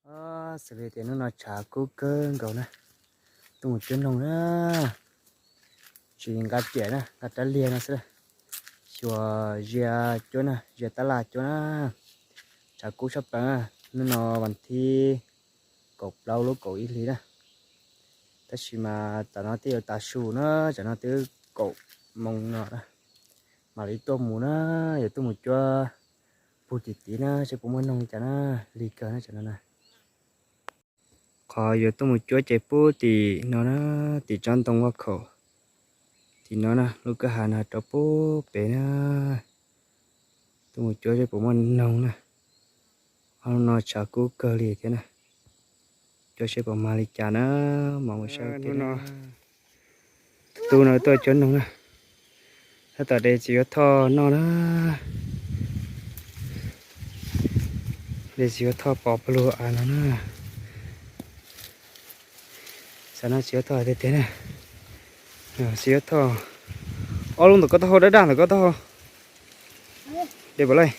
Xws li tias hnub no tshav kub kawg nkaus na, tuaj mus cuab noog na, tsis nqa riam na, nqa rab liag no xwb na, xyuas zia cuab na, zia tab laj cuab na, tshav kub tshaj plaws na. Hnub no vas thib kaum plaub lub kaum ib hlis na, tab sis mas tam no twb yuav tav su na, tam no twb kaum moos no na, mam li tuaj mus na, yuav tuaj mus cuab pug tim tid na, seb puas muaj noog li cas na, lig kawg na tam no na. Qhov yuav tuaj mus cuab ces pub tim no na, tim tsob ntoo vaj khaum tim no na, lub kwj ha no rau pub pem na. Tuaj mus cuab seb puas muaj noog na. Ob hnub no tshav kub kawg li thiab na. Cuab seb puas mag li cas na, mam mus saib no. Tus tub no tuaj cuab noog na. Tab tom de txiv huab thoj noj na. De txiv huab thoj pov pawg lug av no na. Xav noj txiv huab thoj tiag tiag na. Txiv huab thoj, ob lub ntawm ko taub hau, daj daj ntawm ko taub hau. De puas laij?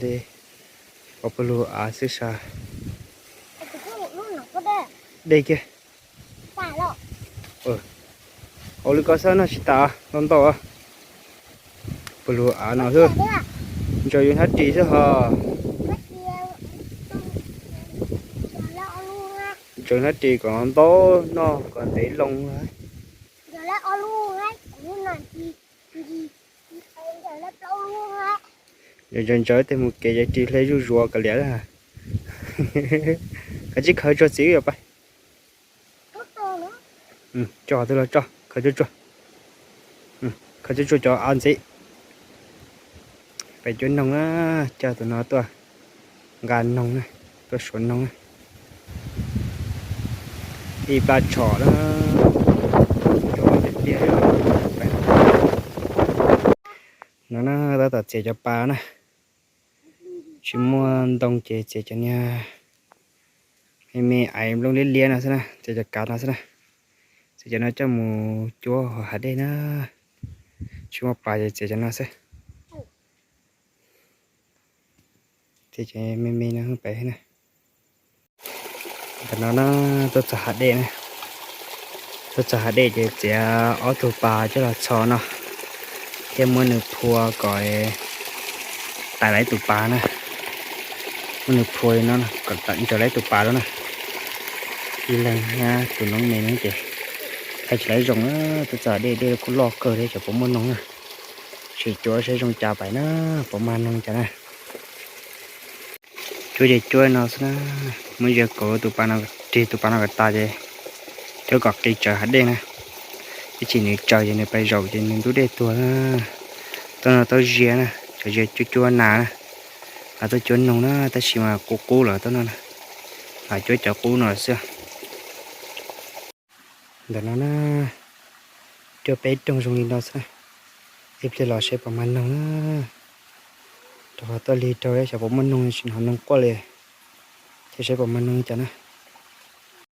De pov pawg lug av xwb sas. De kiag. Ua li ko xwb noj tsis tas, ntau ntau. Pawg lug av no xwb, ntsaws yus hnab ris xwb hos. Ntsaws hnab ris kom ntau noj kom ntev loo. Ntsaws ntsaws tej mus kev ces ris hle zuj zus kav liam. Kav tsij khaws tsuag txiv yog pais. Tso twg los tso, khaws tsuag tsuag. Khaws tsuag tsuag cov av ntxiv. Pem cuab noog na, coj tus no tuaj nqa noog na, tuaj suav noog na. Ib plab tshom na, cov tiag tiag. No na, tab tom txiav cov pas na. Tsis muaj ntoo ces txiav cov niag me me aiv nplooj liab liab no xwb na, txiav cov kav no xwb na. Txiav cov no coj mus cuab hav dej na. Tsis muaj pas ces txiav cov no xwb. Txiav cov me me no pem na. Ntawm no na, tuaj txog hav dej na. Tuaj txog hav dej ces txiav ob tug pas coj los txhos no, thiab muab nws phua kom tais laib tus pas na. Muab nws phua li no kom ntsaws laib tus pas rau na. Ib leeg thiab tus noob me no ces thaij tsis laib zoo na. Tuaj txog hav dej, dej kuj loj kawg thiab, xyov puas muaj noog na. Sim cuab saib zoo cas pais na, puas mag noog cas na. Cuab ces cuab no xwb na, muab ziag kaus tus pas no, rig tus pas no kom tas ces cuab kom qis tsawv hav dej na. Ib chim nws tsawv ces nws pais zaum ces nws ntub dej tuag na. Tuaj no tau ziag na, cov ziag cuab cuab nas na. Tuaj cuab noog na, tab sis mas qub qub lawm tuaj no na. Cuab cov qub no xwb. Ntawm no na, cuab peb rooj zoo li no xwb na. Ib pliag los saib puas mag noog na. Rau qhov tuaj lig rau xyov puas muaj noog, tsis hnov noog quaj li. Ces saib puas mag noog cas na.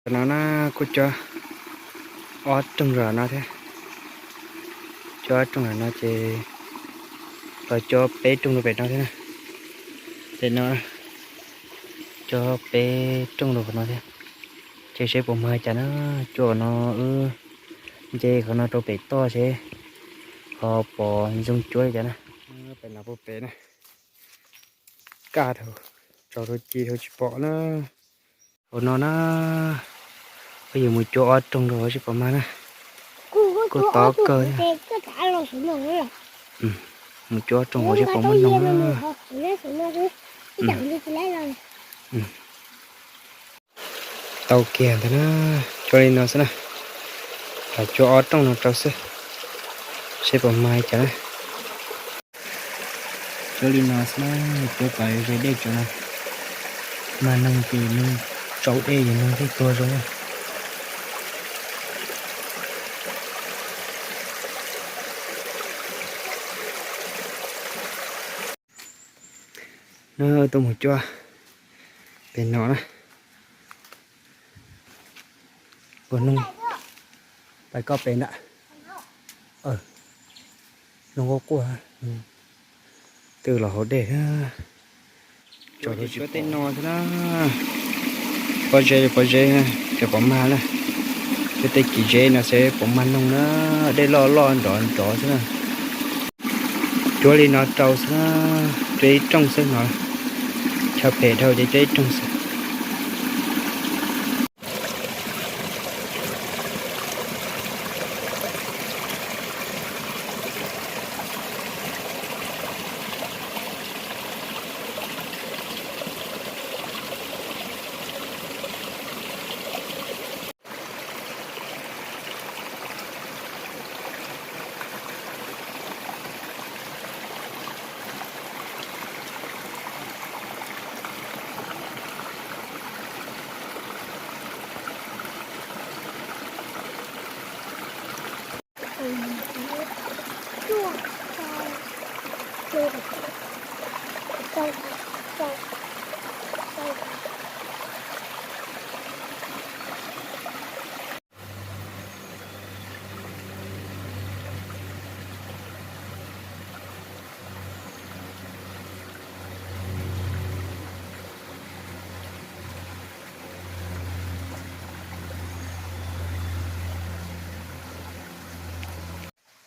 Ntawm no na, kuj cuab ob rooj rau no thiab. Cuab ob rooj rau no ces los cuab peb rooj rau pem no thiab na. Pem no cuab peb rooj rau qhov no thiab. Ces saib puas mag cas na. Cuab qhov no wb nce qhov no rau pem toj seb ho puas zoo cuab li cas na. Pem no puag pem na, kaj dhau, tsaus rau ci dhau tsis pom na. Hauv no na, peb yuav mus cuab ob rooj rau seb puas mag na. Kuj tob kawg. Mus cuab ob rooj rau seb puas muaj noog na. Tau kiag ntawd na, cuab li no xwb na. Lam cuab ob rooj no rau xwb, seb puas mag li cas na. Cuab li no xwb na, cuab kom ze dej tso na. Mag noog ces noog tsau dej ces noog thiaj tuag zoo na. No tuaj mus cuab pem no na. Ua noog, pais koj pem ntawd. Noog quaj quaj. Twb los hauv dej na. Tso tej no xwb na. Pob zeb pob zeb, cov pom mag na. Cov tej kis zeb no xwb pom mag noog na. Dej loj loj nrov nrov xwb na. Cuab li no rau xwb na. Cuab ib rooj xwb no. Chaw phem dhau ces cuab ib rooj xwb.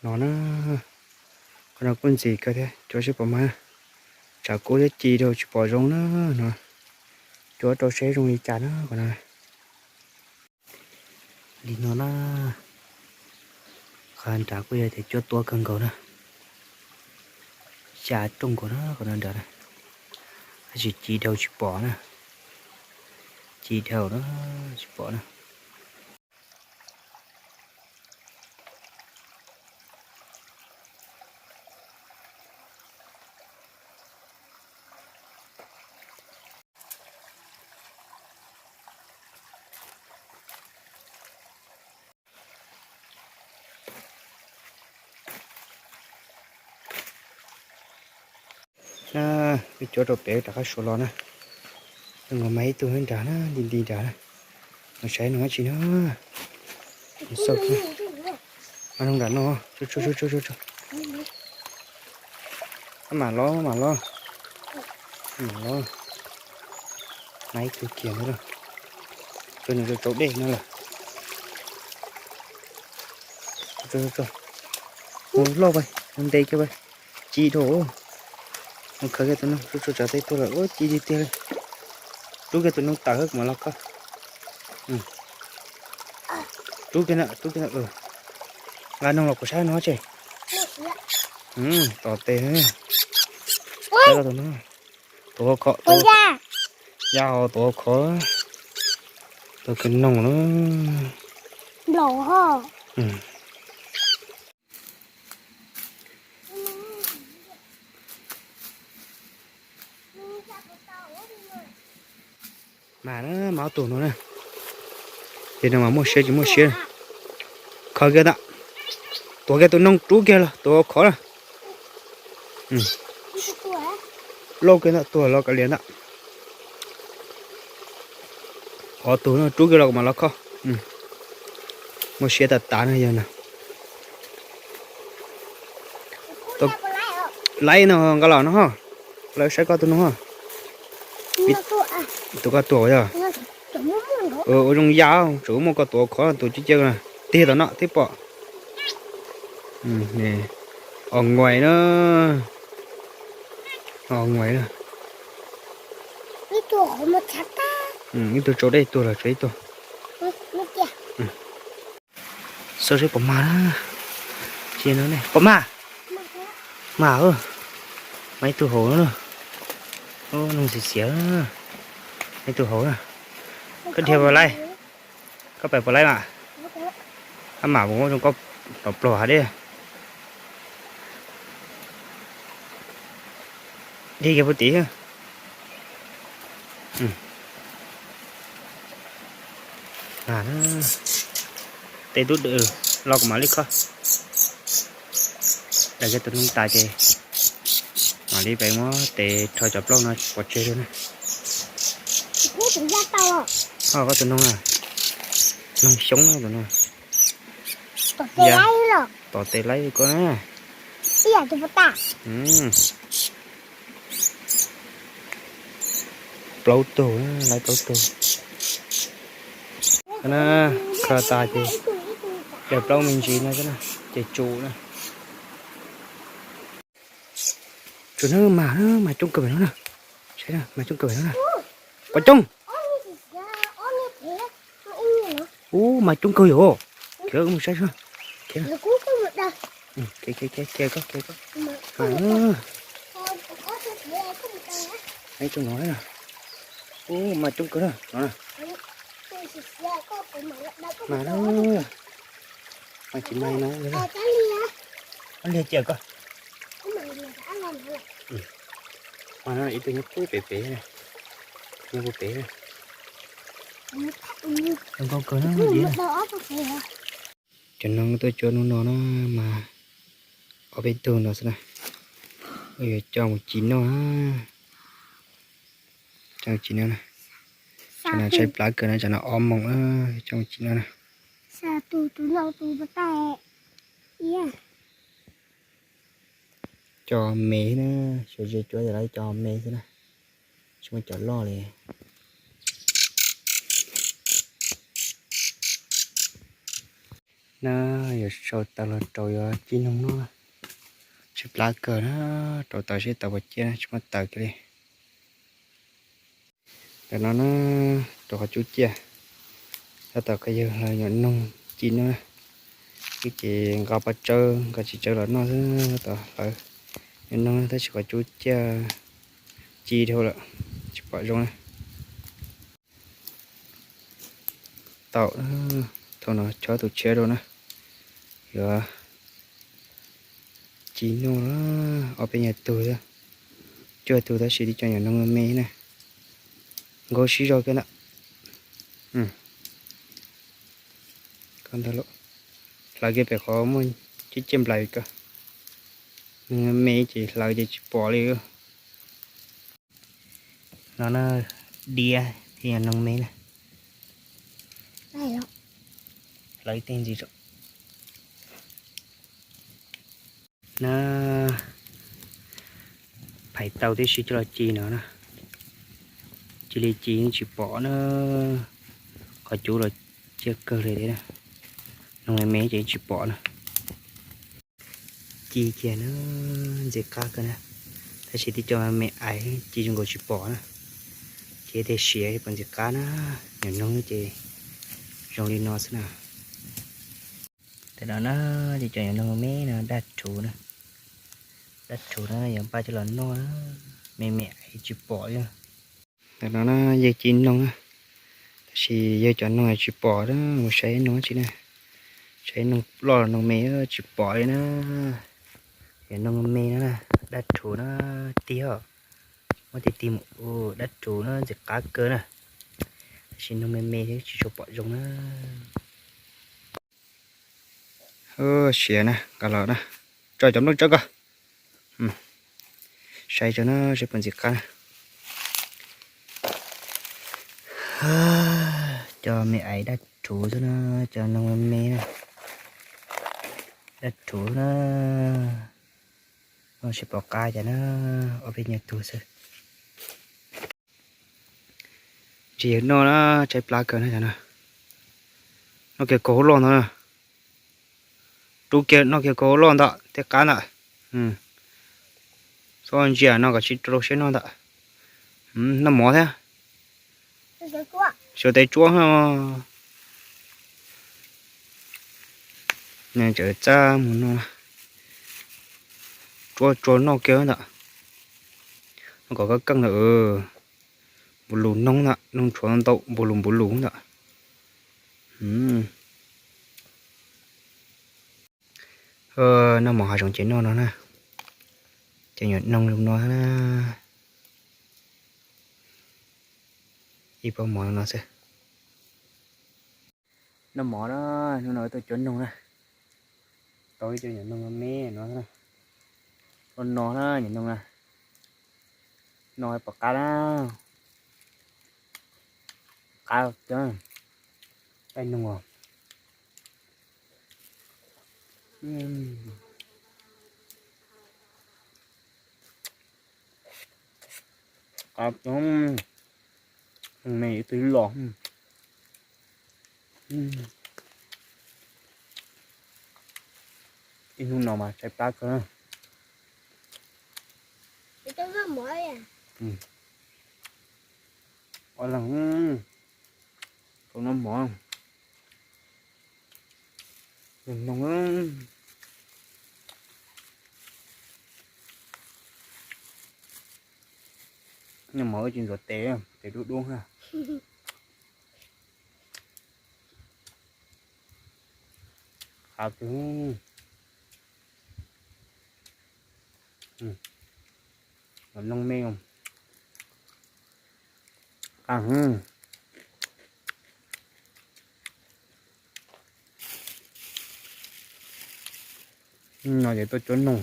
No na, qhov no kuj ntxim kawg thiab, cuab seb pom mag. Tshav kub thiab ci rau tsis pom zoo na no. Cuab rau seb zoo li cas na qhov no. Li no na, qhov nrad kuj yog tias cuab tuab kawg nkaus na. Xya rooj nkaus na qhov no nrad na. Tab sis ci dhau tsis pom na. Ci dhau na, tsis pom na. Wb cuab rau pem rov qab suav los na. Zoo nkaus mas ib tug nyob nrad na, nti nti nrad na. Mus saib no dab tsi na. Xauj, mas no nram no. Maj mam los, maj mam los. Maj mam los. Mas ib tug kiag ntawd na. Tsuas nws rau dej no lawm. Mus loj pais, mus ntes kiag pais. Ci dhau. Mus khaws kiag tus noog, tsuas tsuas tsav tes tuag lawm, ua ci tiag tiag li. Rub kiag tus noog tawm kuv mam los kho. Rub kiag na, rub kiag na. Nqa noog los kuv saib no tse. Tom tes. Tus hau kho, ya hau tus hau kho. Tus kws noog na. Mas na, mas ob tug no na. Ces no mas muaj siab tsis muaj siab. Kho kiag ntawm. Tuav kiag tus noog rub kiag los tus hau khov na. Lauj kiag ntawm tuag los kav liam ntawm. Ob tug no rub kiag los kuv mam los kho. Muaj siab tas tas na yog no. Laib no nqa los no ho. Lawv saib koj tus noog ho. Tus koj tuag yog. Ua zoo ya, tseem muaj koj tus khov tus ci cia na. Tiag tom no thiab pom. Os nguais na. Os nguais na. Ib tug tsau dej tuag los tsau ib tug. Xauj seb pom mag na. Pom mag. Mag, mag ib tug hauv na. Noog xiav xiav. Ib tug hauv na. Koj dhia puas laib? Koj pais puas laib mas? Ab mam mus zoo koj los pluag hav deb. Dhia kiag puag tim. Tej tub dwm los kuv mam li kho. Daws kiag tus noog tas ces mam li pem muab tes rho cov plaub no pov tseg dua na. Koj tus noog, noog xyoob tus no. Tom tes laib koj na. Plaub tug, lawv plaub tug. Kho tas ces, ces plaub me ntsis no xwb na, ces tsum na. Tsum na, mas, mas coob kawg no na. Saib na, mas coob kawg no na. Pom coob. Ub, mas coob kawg yom. Khiav mus saib. Khiav, khiav, khiav koj, khiav koj. Mas, tsum no. Ub, mas coob kawg no. Mas, mas tsis mas no. Ua liag cia koj. Mas no ib tug nyob pem pem, nyob pem pem. Zoo nkauj kawg na. Cov noog tuaj cuab hnub no na, mas ob peb tug no xwb na. Yuav coj mus ci noj na. Coj mus ci noj na. Tsam no tshaib plab kawg na, tsam no ob moos na, coj mus ci noj na. Cov me na, sawv ze cuab ces lawv cov me xwb na, tsis muaj cov loj li. Na, yuav sau taws los rau yuav ci noog noj. Tshaib plab kawg na, rau taws seb taws puas ciaj na, tsis muaj taws kiag li. Ntawm no na, rau qhov cub ciaj, tab tom kov yawg lawv nyuam noog ci noj na. Wb ces nqa paj tsawb nqa txiv tsawb los noj xwb, tab tom lawv nyuam noog tab sis qhov cub ciaj ci dhau lawm, tsis pom zoo na. Tau, thaum no chob tus tshiab rau na, yuav ci noj ob peb nyuag tug, cuaj tug tab sis tib co nyuam noog me na, nkaus sib zog kiag ntag. Hlawv kiag pem qhov muaj ciaj ciaj nplaim ko, noog me ces hlawv ces tsis pom li. No na, diab thiab noog me na. Hlawv ib teg ntxiv na. Phais tau tib si coj los ci no na. Cia li ci tsis pom na. Qhov cub los ciaj kawg li thiab. Noog me me ces tsis pom na. Ci kiag na, ntxim qab kawg na. Tab sis tib co me me aiv ci zoo nkaus tsis pom na. Ces tej siav pom ntxim qab na. Nyuam noog ces zoo li no xwb na. Tam no na, ces cov nyuam noog me no daj rhuv na. Daj rhuv na, yuav npaj coj los noj na. Me me aiv tsis pom li. Tam no na, yawg ci noog na, tab sis yawg cov noog tsis pom na, mus saib noog tsi na. Saib noog loj noog me tsis pom li na. Yog noog me na, daj rhuv na, tiag. Muab tig tig mus ua dab rhuv na, ntxim qab kawg na. Tab sis noog me me thiab tsis tshua pom zoo na. Siav na, nqa los na, tso cov nplooj tsawb ko. Saib tso na, saib puas ntxim qab na. Cov me aiv dab rhuv xwb na, cov noog me na, dab rhuv na. Noj tsis pom qab cas na, ob peb nyuag tug xwb. Ntsis yawg noj na, tshaib plab kawg na cov no. Noj kiag kaus hauv loj ntag na. Rub kiag noj kiag kaus hauv loj ntag, tej qab ntag. Txhob ntsia no kom tsis rau siab noj ntag. Noj mov thiab. Xyuas tes tsuab no. Txawm txab mus no, tsuab tsuag noj kiag ntag. Noj kom keej keej ntag. Npus lus noog ntag, noog tshuav ntau npus lus npus lus ntag. Noj mov hav zoov ces noj no na. Ces nyuam noog zoo no na. Ib pob mov no xwb. Noj mov na, hnub no tuaj cuab noog na. Tau ib co nyuam noog me no na. Los no na nyuam noog na. No pom qab na. Qab cov, dai noog os. Qab coob. Me ib tug los. Ib hnub no mas tshaib plab kawg. Ob leeg, kau noj mov, noj mov, noj mov wb tsis ntxuav tes, tes dub dub na. Qab tiag. Los noog me, qab heev. No ces tuaj cuab noog.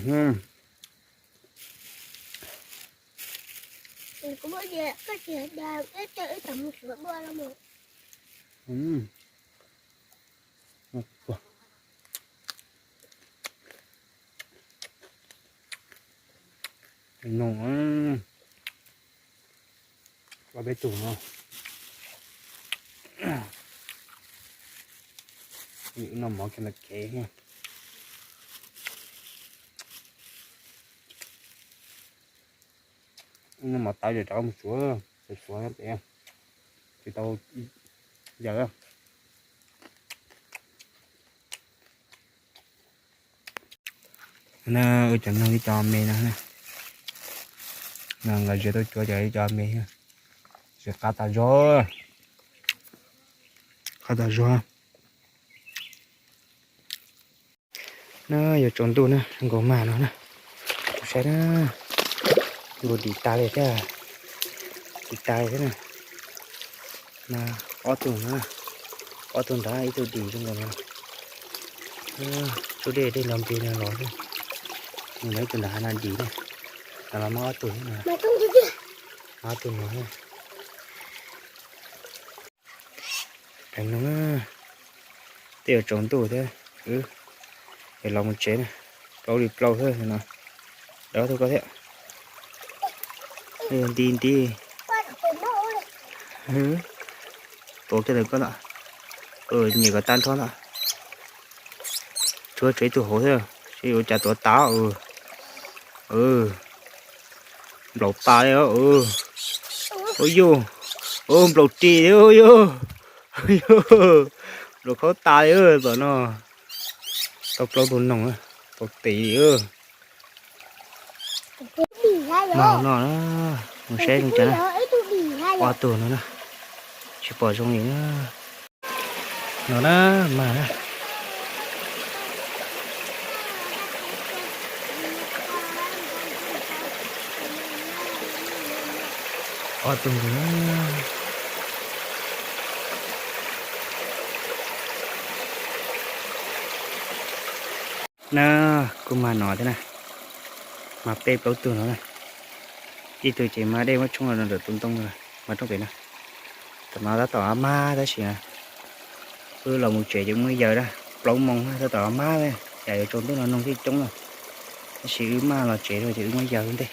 Noog, ob peb tug no. Noj mov kiag ntawm kev. Noj mov tag ces rov mus tsuav, tsuav tsuav, tsis tau yaws. Na, wb cov noog ib co me no, no nkawd ziav tuaj cuab cov ib co me, ziav qab tas zog, qab tas zog. Na, yuav tsaus ntuj na, nkaus mag no na. Kuv saib na, nkaus dim tas li thiab, dim tas li thiab na. Ob tug no, ob tug ntawd ib tug dim zoo nkaus no. Tsub dej dej nrog nplig no los xwb. Nws lawv ib tug ntawd hav no dim na. Ntawd los muaj ob tug, ob tug no. Tej yuav tsaus ntuj thiab, wb los mus tsev na. Plaub li plaub xwb no. Dawb tug koj thiab. Nti nti. Tuav kiag ntawm koj lawm. Nyiam kom tag nrho lawm. Tshuav tshuav ib tug hauv thiab, seb yuav cas tuav tas. Nplaum tas li. Ua yog, nplaum ris li yog. Nplaum khaub tas li tom no. Tau plaub tug noog, tau tis li. Mag no na, mus saib zoo cas na. Ob tug no na, tsis pom zoo li na. No na, mag na. Ob tug ntawd na. Na, kuj mag no thiab na. Mag peb plaub tug no na. Ib tug ces mag dej muab tshoob los rau ntawm tus ntoo, mag rooj pem na. Tam no tab tom mag tab sis wb los mus tsev ces muab yaws na. Plaub moos tab tom mag, yam yuav tsaus ntuj no noog thiaj coob na. Tab sis wb maj los tsev ces wb muab yaws ua ntej,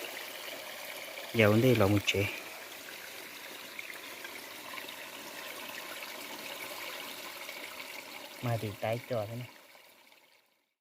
yaws ua ntej los mus tsev. Mag tim tav co thiab na.